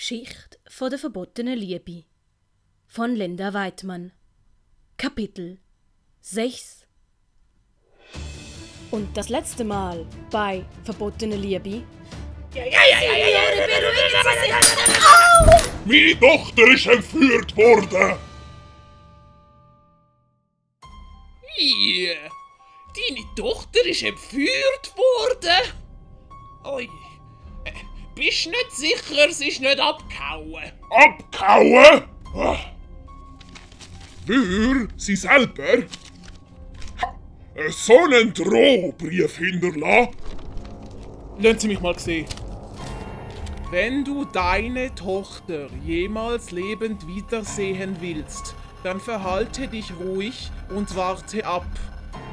Geschichte von der verbotenen Liebe von Linda Weidmann. Kapitel 6. Und das letzte Mal bei Verbotene Liebe. Meine Tochter ist entführt worden. Wie? Deine Tochter ist entführt worden? Oi. Bist nicht sicher, sie ist nicht abgehauen? Abgehauen? Für sie selber so einen Drohbrief hinterlassen? Lassen Sie mich mal sehen. Wenn du deine Tochter jemals lebend wiedersehen willst, dann verhalte dich ruhig und warte ab.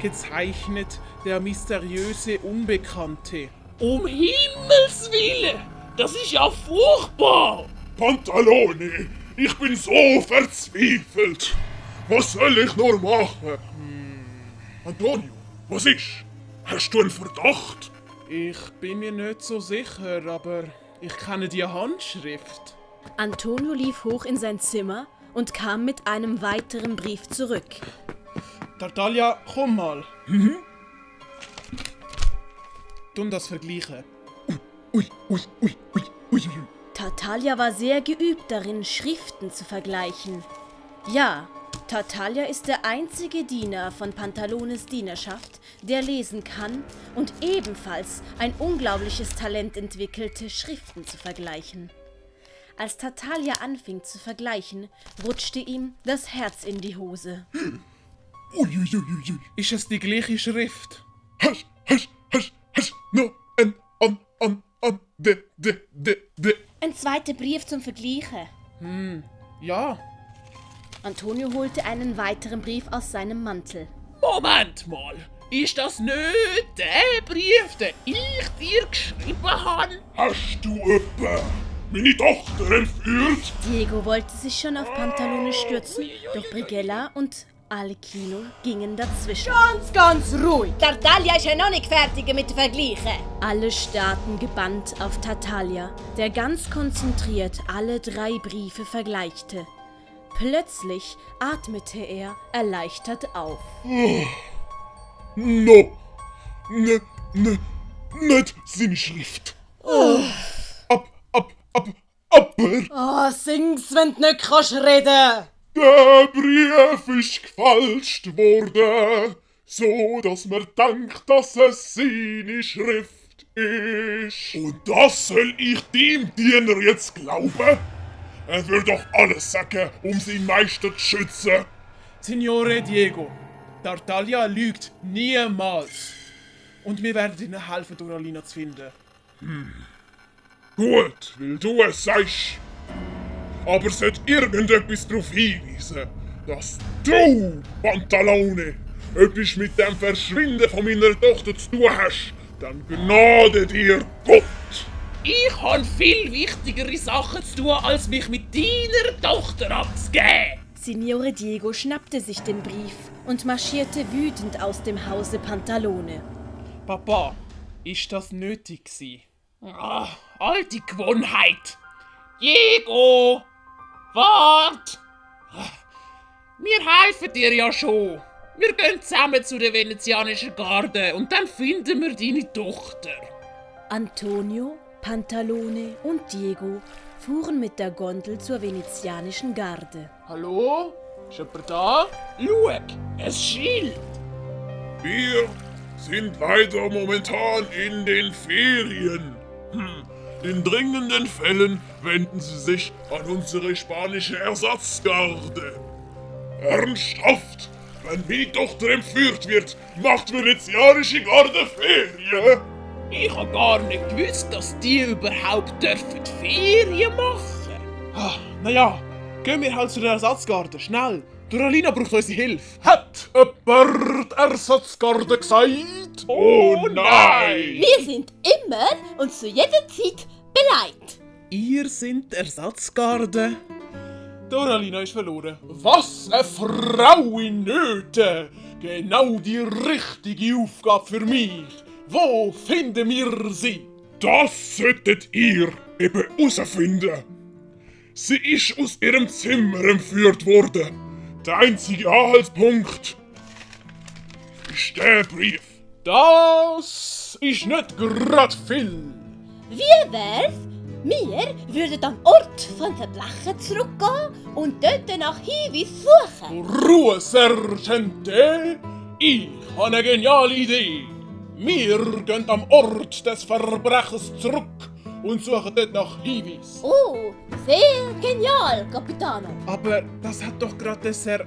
Gezeichnet der mysteriöse Unbekannte. Um Himmels Willen! Das ist ja furchtbar! Pantalone, ich bin so verzweifelt. Was soll ich nur machen? Antonio, was ist? Hast du einen Verdacht? Ich bin mir nicht so sicher, aber ich kenne die Handschrift. Antonio lief hoch in sein Zimmer und kam mit einem weiteren Brief zurück. Tartaglia, komm mal. Tun das vergleichen. Ui. Tartaglia war sehr geübt darin, Schriften zu vergleichen. Ja, Tartaglia ist der einzige Diener von Pantalones Dienerschaft, der lesen kann und ebenfalls ein unglaubliches Talent entwickelte, Schriften zu vergleichen. Als Tartaglia anfing zu vergleichen, rutschte ihm das Herz in die Hose. Ist es die gleiche Schrift? No, de. Ein zweiter Brief zum Vergleichen. Ja. Antonio holte einen weiteren Brief aus seinem Mantel. Moment mal! Ist das nicht der Brief, den ich dir geschrieben habe? Hast du etwa meine Tochter entführt? Diego wollte sich schon auf Pantalone stürzen, doch Brighella und Alechino gingen dazwischen. Ganz ruhig. Tartaglia ist ja noch nicht fertig mit den Vergleichen. Alle starrten gebannt auf Tartaglia, der ganz konzentriert alle 3 Briefe vergleichte. Plötzlich atmete er erleichtert auf. No, nicht seine Schrift. Aber Sing's, wenn du nicht kannst reden. der Brief ist gefälscht worden, so dass man denkt, dass es seine Schrift ist. Und das soll ich dem Diener jetzt glauben? Er will doch alles sagen, um seinen Meister zu schützen. Signore Diego, Tartaglia lügt niemals. Und wir werden Ihnen helfen, Doralina zu finden. Gut, weil du es sagst. Aber es sollte irgendetwas darauf hinweisen, dass du, Pantalone, etwas mit dem Verschwinden von meiner Tochter zu tun hast. Dann gnade dir Gott. Ich habe viel wichtigere Sachen zu tun, als mich mit deiner Tochter abzugeben. Signore Diego schnappte sich den Brief und marschierte wütend aus dem Hause Pantalone. Papa, ist das nötig gewesen? Alte Gewohnheit. Diego! Wart! Wir helfen dir ja schon. Wir gehen zusammen zu der venezianischen Garde und dann finden wir deine Tochter. Antonio, Pantalone und Diego fuhren mit der Gondel zur venezianischen Garde. Hallo? Ist jemand da? Schau, ein Schild. Wir sind leider momentan in den Ferien. In dringenden Fällen wenden Sie sich an unsere spanische Ersatzgarde. Ernsthaft? Wenn meine Tochter entführt wird, macht venezianische Garde Ferien? Ich habe gar nicht gewusst, dass die überhaupt dürfen Ferien machen. Naja, gehen wir halt zu der Ersatzgarde, schnell. Doralina braucht unsere Hilfe. Hat jemand Ersatzgarde gesagt? Oh nein! Wir sind immer und zu jeder Zeit bereit. Ihr seid Ersatzgarde? Doralina ist verloren. Was eine Frau in Nöte! Genau die richtige Aufgabe für mich. Wo finden wir sie? Das solltet ihr eben herausfinden. Sie ist aus ihrem Zimmer entführt worden. Der einzige Anhaltspunkt ist der Brief. Das ist nicht grad viel. Wie wär's? Wir würden am Ort von Verbrechen zurückgehen und dort nach Hinweis suchen. Ruhe, Sergeante! Ich habe eine geniale Idee. Wir gehen am Ort des Verbrechens zurück und suchen dort nach Hinweis. Oh, sehr genial, Capitano. Aber das hat doch gerade der Ser...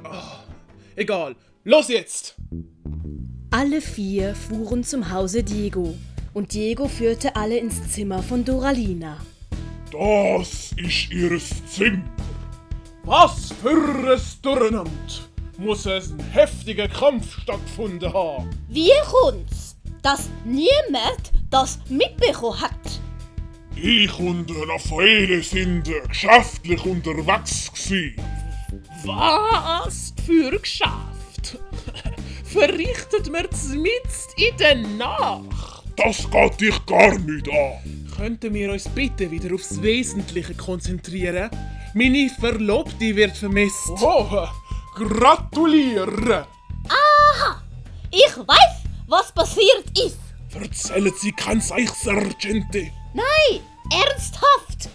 Egal, los jetzt! Alle 4 fuhren zum Hause Diego und Diego führte alle ins Zimmer von Doralina. Das ist ihres Zimmer. Was für ein Durcheinander! Muss ein heftiger Kampf stattgefunden haben? Wie kommt's, dass niemand das mitbekommen hat? Ich und Raffaele sind geschäftlich unterwegs gsi. Was für Geschäft? Verrichtet mir's mitten in der Nacht? Das geht dich gar nicht an. Könnten wir uns bitte wieder aufs Wesentliche konzentrieren? Meine Verlobte wird vermisst. Oh, gratuliere! Ich weiß, was passiert ist. Erzählen Sie kein Seich, Sergeante. Nein, ernsthaft.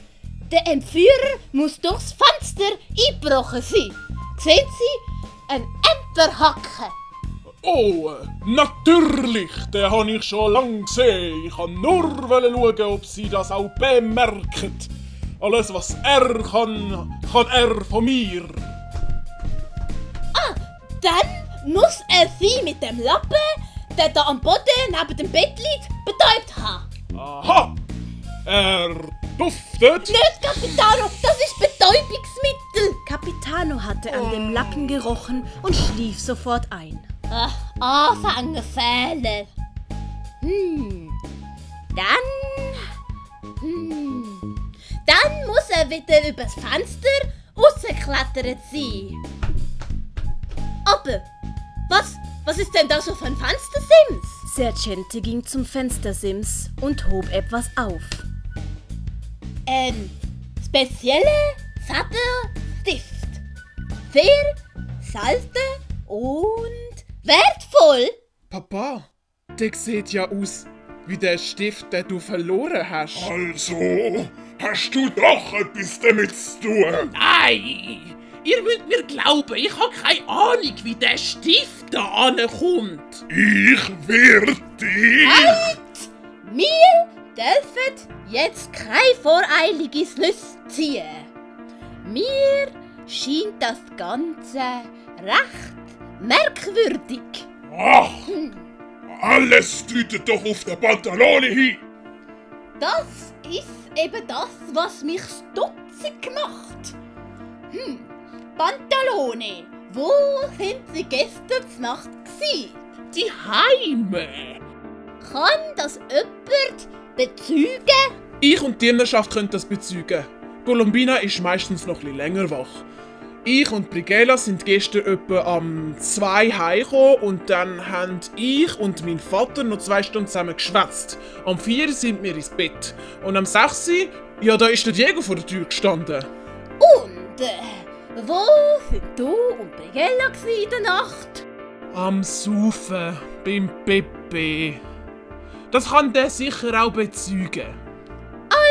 Der Entführer muss durchs Fenster eingebrochen sein. Sehen Sie? Ein Enterhaken. Oh, natürlich, den habe ich schon lange gesehen. Ich wollte nur schauen, ob Sie das auch bemerken. Alles, was er kann er von mir. Dann muss er Sie mit dem Lappen, der da am Boden neben dem Bett liegt, betäubt haben. Aha! Er duftet. Nicht, Capitano, das ist Betäubungsmittel. Capitano hatte an dem Lappen gerochen und schlief sofort ein. Anfängerfehler. Dann muss er wieder übers Fenster rausgeklettert sein. Aber, was ist denn da so für ein Fenstersims? Sergeante ging zum Fenstersims und hob etwas auf. Ein spezieller Federstift. Sehr selten und wertvoll. Papa, der sieht ja aus wie der Stift, den du verloren hast. Also, hast du doch etwas damit zu tun? Nein! Ihr müsst mir glauben, ich habe keine Ahnung, wie der Stift da ankommt. Ich werde dich... Wir dürfen jetzt kein voreiliges Schlüsse ziehen. Mir scheint das Ganze recht merkwürdig. Ach, alles deutet doch auf den Pantalone hin. Das ist eben das, was mich stutzig macht. Pantalone, wo sind Sie gestern Nacht gsi? Die Heime. Kann das jemand bezeugen? Ich und die Dienerschaft können das bezeugen. Colombina ist meistens noch etwas länger wach. Ich und Brigella sind gestern etwa am 2 heimgekommen und dann haben ich und mein Vater noch 2 Stunden zusammen geschwätzt. Am 4 sind wir ins Bett. Und am 6, ja, da ist der Diego vor der Tür gestanden. Und wo sind du und Brigella gsi in der Nacht? Am Saufen, beim Pepe. Das kann der sicher auch bezeugen.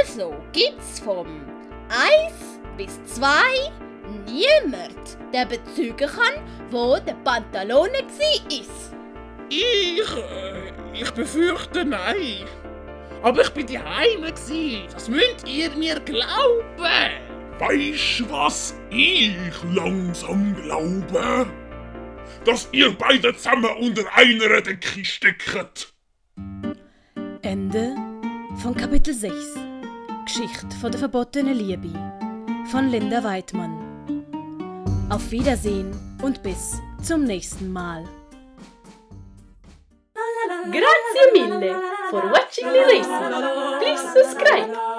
Also gibt's vom 1 bis 2 niemand, der bezeugen kann, wo der Pantalone gsi ist. Ich befürchte nein. Aber ich bin die Heime gsi. Das müsst ihr mir glauben. Weisst was ich langsam glaube? Dass ihr beide zusammen unter einer Decke steckt. Ende von Kapitel 6. Geschichte von der verbotenen Liebe von Linda Weidmann. Auf Wiedersehen und bis zum nächsten Mal. Grazie mille for watching the lesson. Please subscribe.